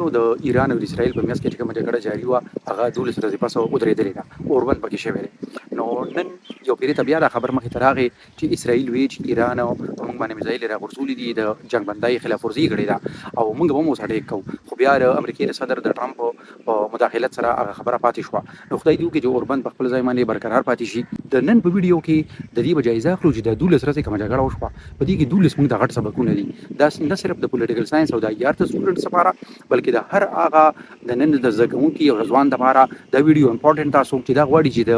خبرو، د ایران او اسرائیل په منځ کې چې کومه جګړه جاري وه، هغه 12 ورځې پس ودرېدلې ده، اوربند پکې شوی دی. نو نن یو پیری ته بیا دا خبر مخې ته راغی چې اسرائیل وی چې ایران په موږ باندې میزایل راغورځولي دي، د جنګ بندۍ خلاف ورزي کړې ده او موږ به هم اوس اټیک کوو. خو بیا د امریکې د صدر د ټرمپ په مداخلت سره هغه خبره پاتې شوه. نو خدای دې وکړي چې اوربند په خپل ځای باندې برقرار پاتې شي. د نن په ویډیو کې د دې به جایزه اخلو چې دا 12 ورځې کومه جګړه وشوه، په دې کې 12 موږ ته غټ سبقونه دي. دا نه صرف د پولیټیکل ساينس او د آی آر د سټوډنټس لپاره، بلکې د هر هغه د نن د زده کوونکي او ځوان لپاره دا ویډیو امپورټنټ ده، څوک چې دا غواړي چې د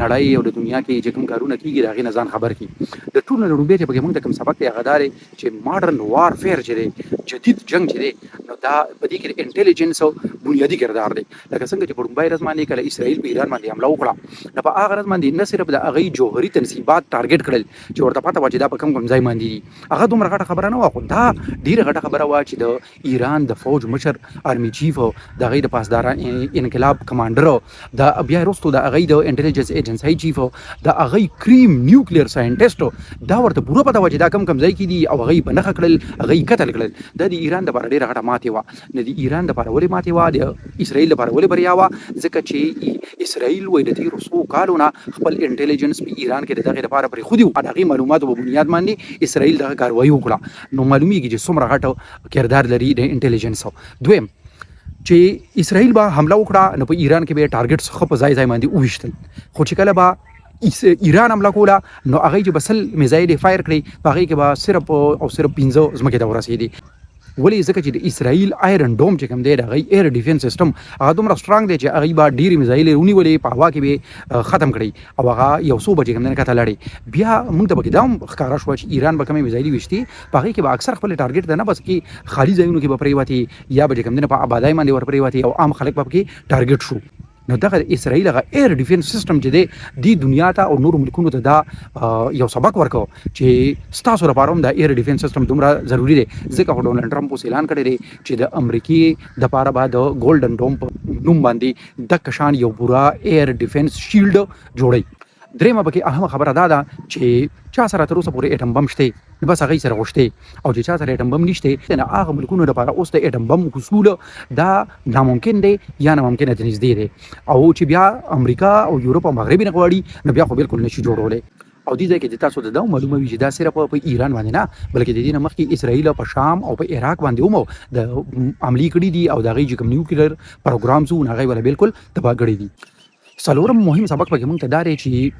نړۍ او د دنیا کې چې کوم کارونه کیږي، د هغې نه ځان خبر کړي. د ټولو نه لومړی چې پکې موږ ته کوم سبق دی، هغه دا دی چې ماډرن وار فیر چې دی، جدید جنگ چې دی، نو دا په دې کې د انټیلیجنس بنیادي کردار دی. لکه څنګه چې په لومړۍ ورځ باندې کله اسرائیل په ایران باندې حمله وکړه، نو په هغه ورځ باندې نه صرف د هغې جوهري تنصیبات ټارګټ کړل چې ورته پته وه چې دا په کوم کوم ځای باندې دي، هغه دومره غټه خبره نه وه، خو دا ډیره غټه خبره وه چې د ایران د فوج مشر، آرمي چیف، د هغې د پاسداران انقلاب کمانډر، د بیا وروسته د هغې د انټیلیجنس ایجنسۍ چیف، د هغې کریم نیوکلیر ساينټیسټ، دا ورته پوره پته وه چې دا کوم کوم ځای کې دي او هغه یې په نښه کړل، هغه یې قتل کړل. دا د ایران لپاره ډیره غټه ماتې وه. نو د ایران لپاره ولې ماتې وه، د اسرائیل لپاره ولې بریا وه؟ ځکه چې اسرائیل وایي د تیرو څو کالو نه خپل انټیلیجنس په ایران کې د دغې لپاره پرېښودي وو. د هغې معلوماتو په بنیاد باندې اسرائیل دغه کاروایی وکړه. نو معلومیږي چې څومره غټ کردار لري د انټیلیجنس. دویم، چې اسرائیل به حمله وکړه، نو په ایران کې به ټارګټ څخه په ځای ځای باندې وویشتل، خو چې کله به ایران حمله کوله، نو هغه چې به 100 میزایل فایر کړي، په هغې کې به صرف او صرف 5 ځمکې ته ورسېدي. ولې؟ ځکه چې د اسرائیل آیرن ډوم چې کوم دی، د هغې ایر ډیفنس سیستم، هغه دومره سترانګ دی چې هغې به ډېرې میزایلې ونیولې، په هوا کې به ختم کړي او هغه یو څو بجې کوم دی کته لاړې. بیا موږ ته پکې دا هم ښکاره شوه چې ایران به کومې میزایلې ویشتې، په هغې کې به اکثر خپل ټارګټ ته نه، بس کې خالي ځایونو کې به پرېوتې یا به چې کوم دی په آبادۍ باندې ور پرېوتې او عام خلک به پکې ټارګټ شو. نو دغه اسرائیل هغه ایر ډیفنس سیستم چې دی، دی دنیا ته او نورو ملکونو ته دا یو سبق ورکو چې ستاسو لپاره هم دا ایر ډیفنس سیستم دومره ضروری دی. ځکه خو ډونالډ ټرمپ اوس اعلان کړی دی چې د امریکې دپاره به د ګولډن ډوم په نوم باندې دغه شان یو پوره ایر ډیفنس شیلډ جوړوي. درېیمه پکې اهمه خبره دا ده چې چا سره تر اوسه پورې اټم بم شته، نو بس هغوی سره غوښتي، او چې چا سره اټم بم نشته، نو هغه ملکونو لپاره اوس د اټم بم حصول دا ناممکن دی یا ناممکنه ته نږدې دی، او چې بیا امریکا او یورپ او مغرب نه غواړي، نو بیا خو بالکل نشي جوړولی. او دې ځای کې چې تاسو ته دا معلومه وي چې دا صرف په ایران باندې نه، بلکې د دې نه مخکې اسرائیل په شام او په عراق باندې هم د عملي کړي دي او د هغې چې کوم نیوکلیر پروګرامز وو، هغه یې ولا بالکل تباه کړي دي. څلورم مهم سبق پکې مونږ ته دا دی چې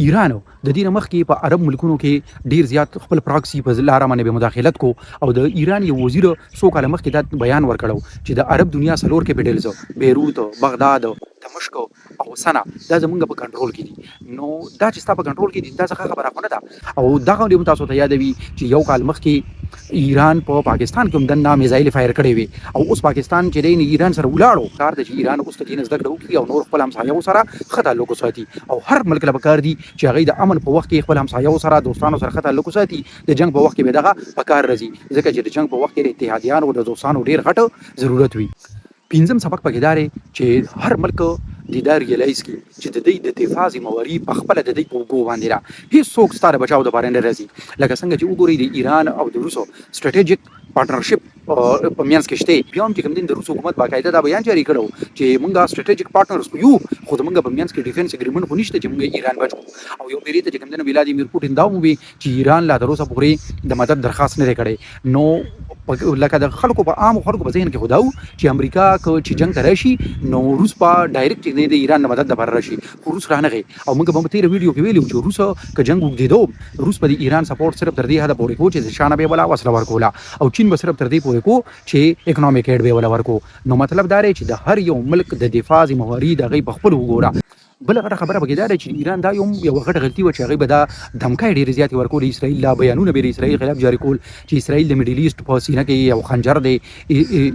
ایران د دې نه مخکې په عرب ملکونو کې ډیر زیات خپل پراکسي په لاره باندې به مداخلت کو، او د ایران یو وزیر څو کاله مخکې دا بیان ورکړو چې د عرب دنیا څلور کیپټلز، بیروت، بغداد، دمشق او صنع، دا زمونږ په کنټرول کې دي. نو دا چې ستا په کنټرول کې دي، دا څه خبره خو نه ده. او دغه هم تاسو ته یادوي چې یو کال مخکې ایران په پاکستان کې هم دننه میزایل فایر کړی وي او اوس پاکستان چې دی ایران سره ولاړو. کار دی چې ایران اوس د دې نه زده کړه وکړي او نور خپل همسایو سره ښه تعلق وساتي، او هر ملک له پکار دي چې هغوی د امن په وخت کې خپل همسایو سره، دوستانو سره ښه تعلق وساتي. د جنګ په وخت کې به دغه پکار راځي، ځکه چې د جنګ په وخت کې د اتحادیانو او د دوستانو ډېر غټ ضرورت وي. پنځم سبق پکې دا دی چې هر ملک دې دا ریلایز کړي چې د دوی د دفاع ذمه واري په خپله د دوی په اوږو باندې ده. هیڅوک ستا د بچاو دپاره نه راځي. لکه څنګه چې وګورئ، د ایران او د روسو سټراټیژیک پارټنرشپ په منځ کې شته، بیا هم چې کوم دین د روس حکومت باقاعده دا بیان جاري کړو چې مونږه سټراټیژیک پارټنرز خو یو، خو زمونږ په منځ کې ډیفنس اګریمنټ خو نشته چې مونږ ایران بچ کړو. او یو پیری ته چې کوم دین ولادیمیر پوتین دا ووی چې ایران لا تر اوسه پورې د مدد درخواست نه دی کړی. نو لکه د خلکو په عام خلکو په ذهن کې خدا وو چې امریکا که چې جنگ ته راشي، نو روس په ډایرکټ چې د ایران د مدد لپاره راشي، خو روس رانغی. او موږ په تیره ویډیو کې ویلو چې روس که جنگ وګدیدو، روس په ایران سپورټ صرف تر دې حده پورې کو چې شانه به ولا وسله ورکوله، او چین به صرف تر دې پورې کو چې اکونومیک ایډ به ولا ورکو. نو مطلب دا دی چې د هر یو ملک د دفاع ذمہ واري د هغې په خپل وګوره. بله غټه خبره پکې دا ده چې ایران دا یوه غټه غلطي وه چې هغوی به دا دمکۍ ډېرې زیاتې ورکولې اسرائیل لا، بیانونه به یې د اسرائیل خلاف جاري کول چې اسرائیل د میډل ایسټ په سینه کې یو خنجر دی،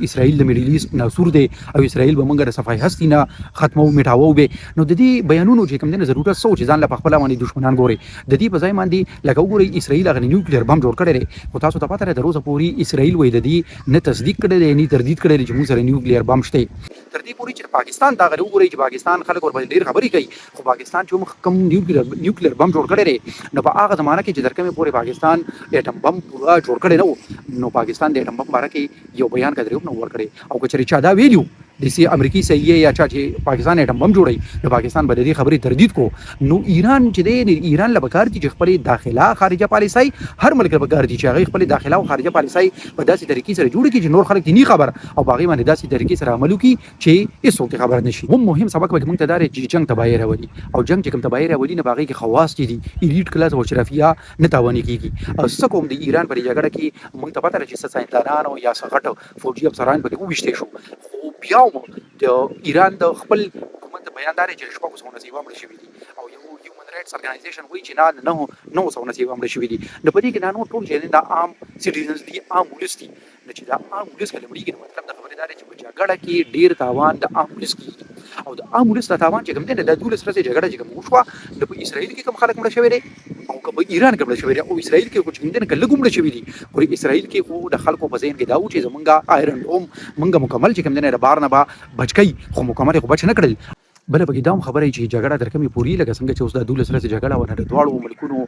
اسرائیل د میډل ایسټ ناسور دی او اسرائیل به موږ د صفای هستی نه ختمو میټاوو به. نو د دې بیانونو چې کوم دی نه ضرورت څه و چې ځان له په خپله باندې دښمنان ګوري؟ د دې په ځای باندې لکه وګورئ، اسرائیل هغه نیوکلیر بم جوړ کړی دی، خو تاسو ته پته ده تر اوسه پورې اسرائیل وایي د دې نه تصدیق کړی دی نه تردید کړی دی چې موږ سره نیوکلیر بم شته. تر دې پورې چې پاکستان دا غره وګورئ چې پاکستان خلک ورباندې ډېر خبرې کوي. کوي. خو پاکستان چې هم کوم نیوکلیر بم جوړ کړی دی، نو په هغه زمانه کې چې تر کومې پورې پاکستان اټم بم پوره جوړ کړی نه و، نو پاکستان د اټم بم باره کې یو بیان کدرې هم نه ورکړی. او که چېرې چا دا ویلي د سي امریکي سي یا چا چې پاکستان اټم بم جوړي، نو پاکستان به د دې خبرې تردید کو. نو ایران چې دی، ایران له پکار دي چې خپلې داخله خارجه پالیسي، هر ملک له پکار دي چې هغه خپلې داخله او خارجه پالیسي په داسې طریقې سره جوړ کړي چې نور خلک نه خبر او په هغې باندې داسې طریقې سره عمل وکړي چې هیڅوک خبر نشي. هم مهم سبق به موږ ته دا دی چې جنگ تباهي راولي، او جنگ چې کوم تباهي راولي نو په هغې کې خواص چې دي، elite class او اشرافیه نه تاواني کیږي. او څه کوم د ایران په جګړه کې موږ ته پته ده چې څه ساینسدانان او یا څه غټ فوجي افسران پکې وویشتی شو، خو بیا هم د ایران د خپل حکومت د بیان دا دی چې 600 نه سیوا مړه شوي دي، او یو human rights organization وایي چې نه، 900 نه سیوا مړه شوي دي. نو په دې کې دا نور ټول چې دا عام citizens دي، عام ولس دي. نو چې دا عام ولس کله مړیږي، نو مطلب د خبرې دا دی چې په جګړه کې ډیر تاوان د عام ولس کیږي. او د عام ولس د تاوان چې کوم دی، دا 12 ورځې جګړه چې کوم وشوه، نو په اسرائیل کې کوم خلک مړه شوي دي او که په ایران کې مړه شوي دي، او اسرائیل کې خو چې کوم دی که لږ مړه شوي دي، خو اسرائیل کې خو د خلکو په ذهن کې دا و چې زمونږ Iron Dome مونږ مکمل چې کوم دی د بار نه به بچ کوي، خو مکمل خو بچ نه کړل. بله پکې دا هم خبره چې جګړه تر کومې پورې، لکه څنګه چې اوس دا 12 ورځې جګړه وه، د دواړو ملکونو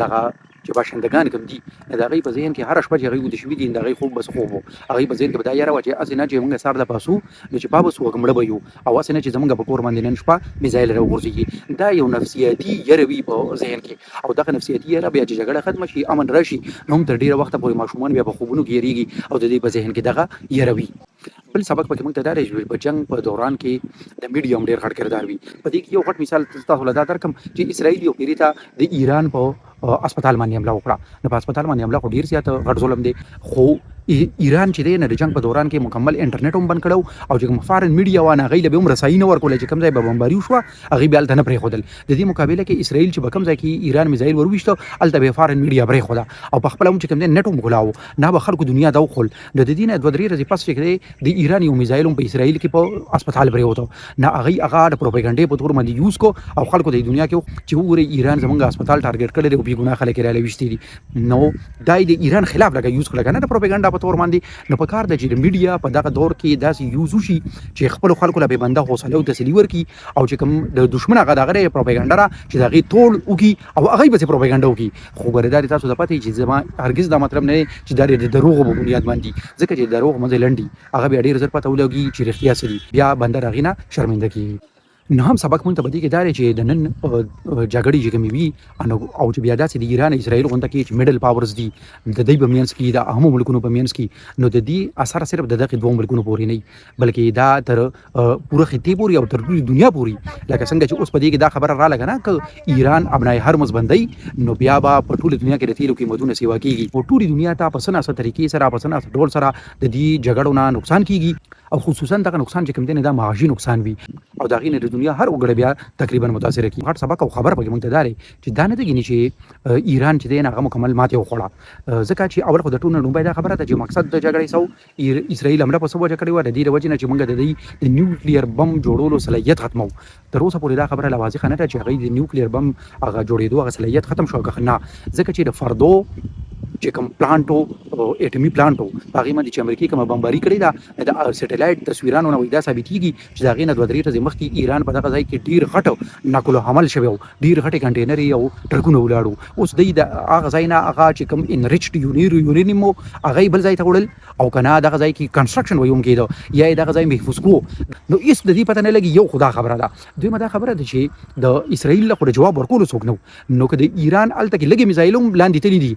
دغه چې باشندګان کوم دي، د هغوی په ذهن کې هره شپه چې هغوی ویده شوي دي، د هغوی خوب بس خوب و. هغوی په ذهن کې به دا یره وه چې هسې نه چې موږ سهار له پاڅو نو چې پا به سو مړه به یو، او هسې نه چې زموږ په کور باندې نن شپه میزایل راوغورځېږي. دا یو نفسیاتي یره وي په ذهن کې، او دغه نفسیاتي یره بیا چې جګړه ختمه شي، امن راشي، نو هم تر ډېره وخته پورې ماشومان بیا په خوبونو کې یریږي او د دوی په ذهن کې دغه یره وي. بل سبق پکې موږ ته دا دی چې په جنگ په دوران کې د میډیا هم ډېر غټ کردار وي. په دې کې یو غټ مثال تاسو له دا درکم چې اسرائیل یو پیری ته د ایران په هسپتال باندې حمله وکړه. نو په هسپتال باندې حمله خو ډیر زیات غټ ظلم دی، خو ایران چې دی نه د جنگ په دوران کې مکمل انټرنیټ هم بند کړو، او چې کوم foreign media وه، هغې له به هم رسایي نه ورکوله. چې کوم ځای به بمباري وشوه، هغې بیا هلته نه پرېښودل. د دې مقابله کې اسرائیل چې په کوم ځای کې ایران میزایل ورویشته، هلته به foreign media پرېښوده او په خپله هم چې کوم دی نېټ هم کولاو نه به خلکو دنیا ته وښول. نو د دې نه دوه درې ورځې پس چې دی د ایران یو میزایل هم په اسرائیل کې په هسپتال پرېوته، نه هغوی هغه د پروپاګنډې په تور باندې use کو او خلکو د دنیا کې چې وګورئ ایران زمونږ هسپتال target کړی دی او بې ګناه خلک یې راله ویشتي دي. نو دا یې د ایران خلاف لکه use کړه که نه د پروپاګنډا په تور باندې. نو په کار ده چې د میډیا په دغه دور کې داسې use وشي چې خپلو خلکو له بې بنده حوصله او تسلي ورکړي، او چې کوم د دښمن هغه دغه دی پروپاګنډا را چې د هغې تول وکړي او هغوی پسې پروپاګنډا وکړي. خو ګورې دا دې تاسو ته پته چې زما هرګز دا مطلب نه دی چې دا د دروغو په بنیاد باندې، ځکه چې دروغ منځ لنډي، هغه بیا ډېر زر پته ولګي چې رښتیا څه دي، بیا بنده د هغې نه شرمنده کېږي. نو هم سبق مونږ ته په دې کې دا دی چې د نن جګړې چې کومې وي، او چې بیا داسې د ایران اسرائیل غونډه کې چې middle powers دي، د دوی په منځ کې، د اهمو ملکونو په منځ کې، نو د دې اثر صرف د دغه دوو ملکونو پورې نه، بلکې دا تر پوره خطې پورې او تر ټولې دنیا پورې. لکه څنګه چې اوس په دې کې دا خبره را لګه نه که ایران ابنای هرمز بندي، نو بیا به په ټوله دنیا کې د تیلو قیمتونه سیوا کیږي، او ټولې دنیا ته په څه نا څه طریقې سره، په څه نا څه ډول سره د دې جګړو نه نقصان کیږي. او خصوصا دغه نقصان چې کوم دی، دا معاشي نقصان وي، او د هغې نه د دنیا هر وګړی بیا تقریبا متاثر کیږي. غټ سبق او خبره پکې موږ ته دا دی چې دا نه دی چې ایران چې دی هغه مکمل ماتې وخوړه، ځکه چې اول خو د ټولو لومړی دا خبره ده چې مقصد د جګړې څه و، اسرائیل حمله په څه وجه کړې وه؟ د دې د وجې نه چې موږ د دوی د نیوکلیر بم جوړولو صلاحیت ختمو. تر اوسه پورې دا خبره لا واضحه نه ده چې هغوی د نیوکلیر بم هغه جوړېدو هغه صلاحیت ختم شو که نه، ځکه چې د فردو چې کوم plant و، اټومي plant و، په هغې باندې چې امریکې کومه بمباري کړې ده، د سټلایټ تصویرانو نه وایي دا ثابتېږي چې د هغې نه دوه درې ورځې مخکې ایران په دغه ځای کې ډېر غټ نقل و حمل شوی و، ډېر غټې کنټینرې او ټرکونه ولاړ وو. اوس دوی د هغه ځای نه هغه چې کوم enriched یورینیم و، هغه یې بل ځای ته وړل او که نه دغه ځای کې construction وایي هم کېده یا یې دغه ځای محفوظ کو، نو هېڅ د دې پته نه لګي. یو خو دا خبره ده. دویمه دا خبره ده چې د اسرائیل له خو د جواب ورکولو څوک نه و، نو که د ایران هلته کې لږې میزایل هم لاندې تللي دي،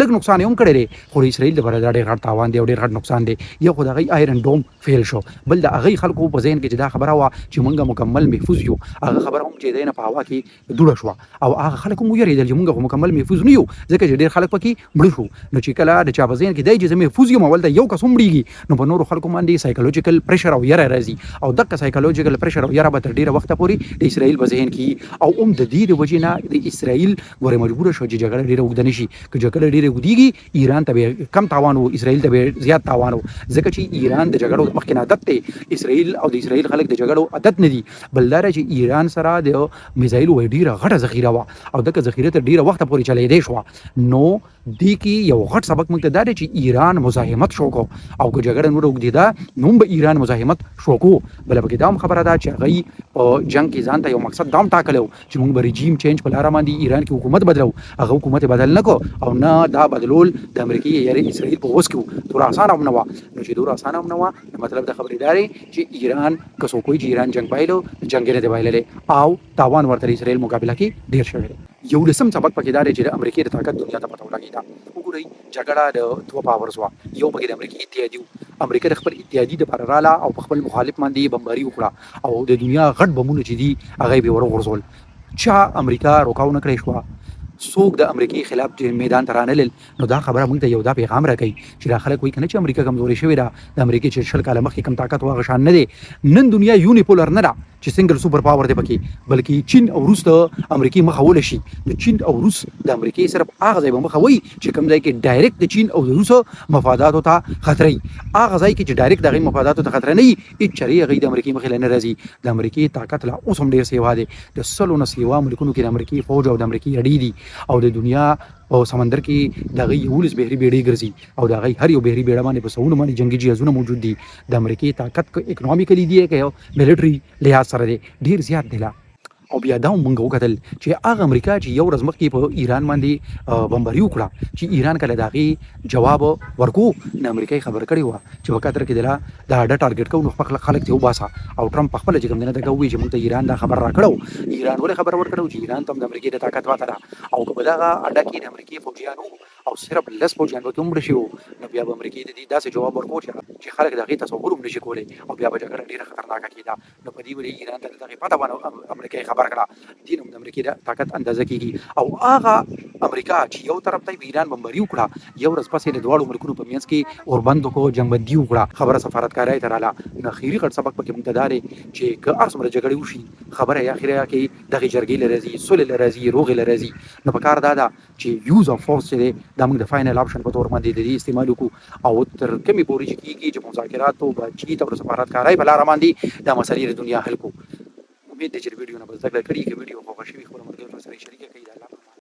لږ نقصان یې هم کړی دی، خو د اسرائیل لپاره دا ډېر غټ تاوان دی او ډېر غټ نقصان دی. یو خو د هغوی Iron Dome fail شو، بل د هغوی خلکو په ذهن کې چې دا خبره وه چې موږ مکمل محفوظ یو، هغه خبره هم چې دی نه په هوا کې دوړه شوه، او هغه خلک هم ویرېدل چې موږ خو مکمل محفوظ نه یو، ځکه چې ډېر خلک پکې مړه شو. نو چې کله د چا په ذهن کې دی چې زه محفوظ یم، اول یو کس هم مړیږي، نو په نورو خلکو باندې psychological pressure او یره راځي، او دغه psychological pressure او یره به تر ډېره وخته پورې د اسرائیل په ذهن کې. او هم د دې د وجې نه د اسرائیل ګورې مجبور شو چې جګړه ډېره اوږده نه شي. که جګړه ډېره اوږدېږي، ایران ته به کم تاوان وو، اسرائیل ته به زیات تاوان وو، ځکه چې ایران د جګړو مخکې عادت دی، اسرائیل او د اسرائیل خلک د جګړو عادت نه دي. بل دا چې ایران سره د میزایلو ډېره غټه ذخیره وه، او دغه ذخیره تر ډېره وخته پورې چلېدی شوه. نو دې کې یو غټ سبق موږ ته دا دی چې ایران مزاحمت شو کو او که جګړه نور اوږدېده نو هم به ایران مزاحمت شو کو. بله پکې دا هم خبره ده چې هغوی په جنګ کې ځان ته یو مقصد دا هم ټاکلی و چې موږ به رژیم چینج په لاره باندې ایران کې حکومت بدلو، هغه حکومت یې بدل نه کړ او نه دا بدلول د امریکې یا اسرائیل په وس کې وو، دومره اسانه هم نه وه. نو چې دومره اسانه هم نه وه نو مطلب د خبرې دا دی چې ایران که څوک وایي چې ایران جنګ بایلو، جنګ یې نه دی بایللی او تاوان ورته د اسرائیل مقابله کې ډېر شوی دی. یولسم سبق پکې دا دی چې د امریکې د طاقت دنیا ته پته ولګېده. وګورئ جګړه د دوه پاورز وه، یو پکې د امریکې اتحادي و، امریکا د خپل اتحادي دپاره راله او په خپل مخالف باندې یې بمباري وکړه او د دنیا غټ بمونه چې دي هغه یې پرې وروغورځول. چا امریکا روکاو نه کړی شوه، څوک د امریکې خلاف میدان ته رانه لل. نو دا خبره موږ ته یو دا پیغام راکوي چې دا خلک وایي که نه چې امریکا کمزورې شوې ده، د امریکې چې 20 کاله مخکې کوم طاقت و هغه شان نه دی. نن دنیا یونیپولر نه ده چې سنګل سوپر پاور دی پکې، بلکې چین او روس د امریکې مخه ول شي. نو چین او روس د امریکې صرف هغه ځای به مخه وي چې کوم ځای کې ډایرکټ د چین او د روس مفاداتو ته خطر وي، هغه ځای کې چې ډایرکټ د هغې مفاداتو ته خطر نه وي هېڅ چرې هغوی د امریکې مخې له نه راځي. د امریکې طاقت لا اوس هم ډېر سیوا دی، د سلو نه سیوا ملکونو کې د امریکې فوج او د امریکې اډې دي او د دنیا په سمندر کې د هغوی 11 بحري بیړۍ ګرځي او د هغوی هر یو بحري بیړه باندې په سوونو باندې جنګي جهازونه موجود دي. د امریکې طاقت که اکنامیکلی دی که ملټري لحاظ سره دی ډیر زیات دی لا. او بیا دا هم مونږ وکتل چې هغه امریکا چې یو ورځ مخکې په ایران باندې بمباري وکړه چې ایران کله د هغې جواب ورکو نو امریکا یې خبر کړې وه چې په قطر کې دلا دا اډه ټارګټ کوو نو خپل خلک ترې وباسه. او ټرمپ په خپله چې کوم دی نه دغه وویل چې مونږ ته ایران دا خبر راکړو. ایران ولې خبر ورکړو چې ایران ته هم د امریکې د طاقت پته ده او که په دغه اډه کې د امریکې فوجیان وو او صرف لس فوجیان پکې هم مړه شوي وو نو بیا به امریکې د دې داسې جواب ورکو چې خلک د هغې تصور هم نشي کولی او بیا به جګړه ډېره خطرناکه کېده. نو په دې وجه ایران ته د دغې پته باندې امریکا یې خبر کړه. دې نه هم د امریکې د طاقت اندازه کېږي. او هغه امریکا چې یو طرف ته یې په ایران بمباري وکړه، یو ورځ پس یې د دواړو ملکونو په منځ کې اوربند وکړو، جنګ بندي وکړه، خبره سفارتکارۍ ته راله. نو اخري غټ سبق پکې موږ ته دا دی چې که هر څومره جګړې وشي خبره یې اخره کې دغې جرګې له راځي، سولې له راځي، روغې له راځي. نو په کار دا ده چې یوز اف فورس چې دی دا موږ د فاینل اپشن په تور باندې د دې استعمال وکړو او تر کومې پورې چې کېږي چې مذاکراتو، باتچیت او د سفارتکارۍ په لاره باندې دا مسلې د دنیا حل کړو. امید دی چې د ویډیو نه به زده کړه کړي. که ویډیو خوښه شوي خپلو ملګرو سره یې شریکه کړئ. د الله.